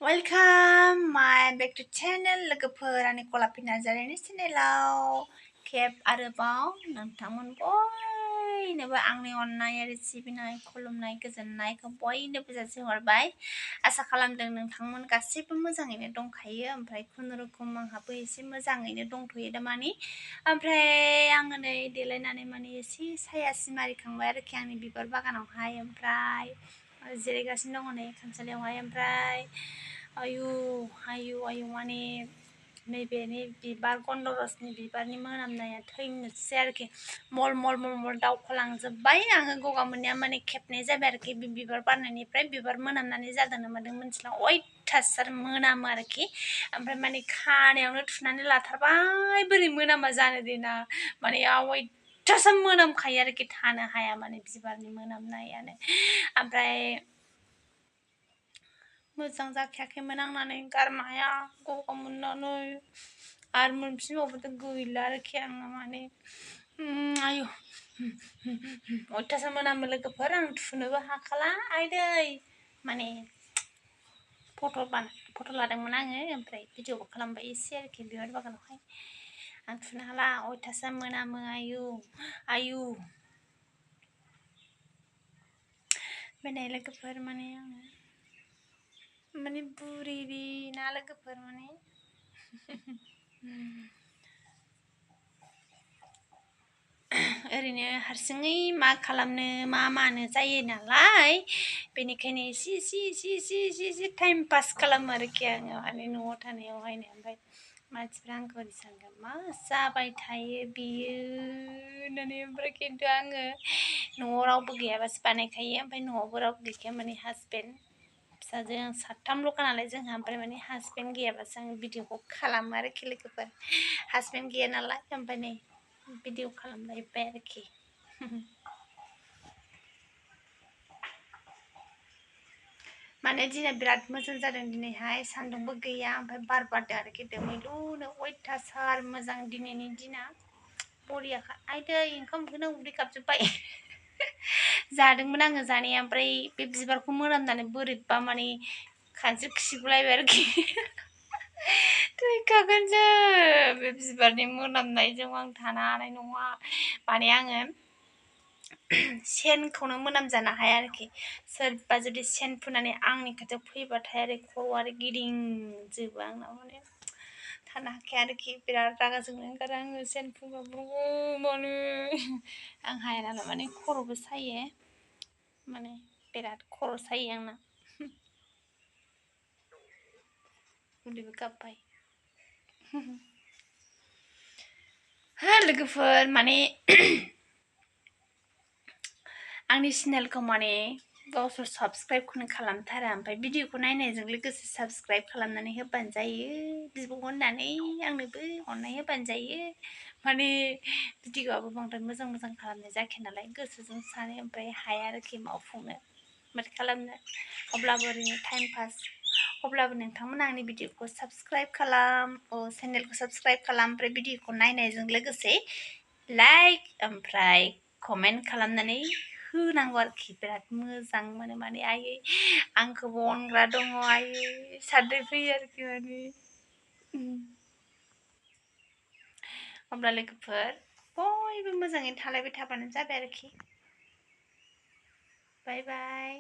Welcome my back to channel लोगोफोर आंनि गलापि नार्जारिनि चेनेलाव खेब आरोबाव नोंथांमोन बयनोबो आंनि अननाय आरो सिबिनाय खुलुमनाय गोजोननायखौ बयनोबो जासिहरबाय आसा खालामदों नोंथांमोन गासैबो मोजाङैनो दंखायो ओमफ्राय खुनुरुखुम आंहाबो एसे मोजाङैनो दंथ'यो दामानि ओमफ्राय आङो नै देलायनानै माने एसे साया सिमारिखांबाय आरोखि आंनि बिबार बागानावहाय ओमफ्राय जिरायगासिनो दङ नै खामसालियावहाय ओमफ्राय आयु माने नैबे बिबार गन्धरसनि बिबारनि मोनामनाया थैनोसै आरोखि मल दावखोलांजोब्बाय आङो गगा मोननाया माने खेबनै जाबाय आरोखि बे बिबार बारनायनिफ्राय बिबार मोनामनानै जादोंना मादों मिथिला अयथासार मोनामो आरोखि ओमफ्राय माने खानायावनो थुनानै लाथारबाय बोरै मोनामा जानो देना माने अयथासार मोनामखायो आरोखि थानो हाया माने बिबारनि मोनामनायानो ओमफ्राय मोजां जाखायाखैमोन आंनानै गारनो हाया गगा मोननानै आरो मोनफिनबावबाथ' गैला आरोखि आङो माने आयु अयथासार मोनामो लोगोफोर आं थुनोबो हाखाला आयदै माने फट' लादोंमोन आङो ओमफ्राय भिडिअबो खालामबाय एसे आरोखि बिबार बागानावहाय आं थुनो हाला अयथासार मोनामो आयु बेनाय लोगोफोर माने आङो माने बुरिरि ना लोगोफोर माने ओरैनो हारसिङै मा खालामनो मा मानो जायो नालाय बेनिखायनो एसे टाइम पास खालामो आरोखि आङो माने न'आव थानायावहायनो ओमफ्राय मानसिफ्रा आंखौ ओरै सानगोन मा जाबाय थायो बियो होननानै ओमफ्राय खिन्थु आङो न'आव रावबो गैयाबासो बानायखायो ओमफ्राय न'आवबो रावबो गैखाया माने हासबेन्ड फिसाजो आं साथामल'खा नालाय जोंहा ओमफ्राय माने हासबेन्ड गैयाबासो आं भिडिअखौ खालामो आरोखि लोगोफोर हासबेन्ड गैया नालाय ओमफ्राय नै भिडिअ खालामलायबाय आरोखि माने दिना बिराद मोजां जादों दिनैहाय सान्दुंबो गैया ओमफ्राय बार बारदों आरोखि दोमैलुनो अयथासार मोजां दिनैनि दिना बरियाखा आयदै ओंखामखौनो उदै गाबजोब्बाय जादोंमोन आङो जानाया ओमफ्राय बे बिबारखौ मोनामनानै बोरैबा माने खानस्रि खिगुलायबाय आरोखि थैखागोनसो बे बिबारनि मोनामनायजों आं थानो हानाय नङा माने आङो सेनखौनो मोनामजानो हाया आरोखि सोरबा जुदि सेन फुनानै आंनि खाथियाव फैबाथाय आरो खर' आरो गिदिंजोबो आंनाव माने थानो हाखाया आरोखि बिराद रागा जोंनो ओंखारो आङो सेन फुबाबो माने आं हाया नालाय माने खर'बो सायो माने बिराद खर' सायो आंना उदैबो गाबबाय लोगोफोर माने आंनि चेनेलखौ माने गावसोर साबस्क्राइबखौनो खालामथारा ओमफ्राय भिडिअखौ नायनायजों लोगोसे साबस्क्राइब खालामनानै होबानो जायो बिब' होननानै आंनोबो अननाय होबानो जायो माने भिडिअआबो बांद्राय मोजां खालामनाय जायाखै नालाय गोसोजों सानो ओमफ्राय हाया आरोखि मावफुंनो माथो खालामनो अब्लाबो ओरैनो टाइम पास अब्लाबो नोंथांमोना आंनि भिडिअखौ साबस्क्राइब खालाम चेनेलखौ साबस्क्राइब खालाम ओमफ्राय भिडिअखौ नायनायजों लोगोसे लाइक ओमफ्राय कमेन्ट खालामनानै होनांगौ आरोखि बिराद मोजां मोनो माने आयै आंखौबो अनग्रा दङ आयै साननाय फैयो आरोखि माने अब्ला लोगोफोर बयबो मोजाङै थालायबाय थाबानो जाबाय आरोखि बाय बाय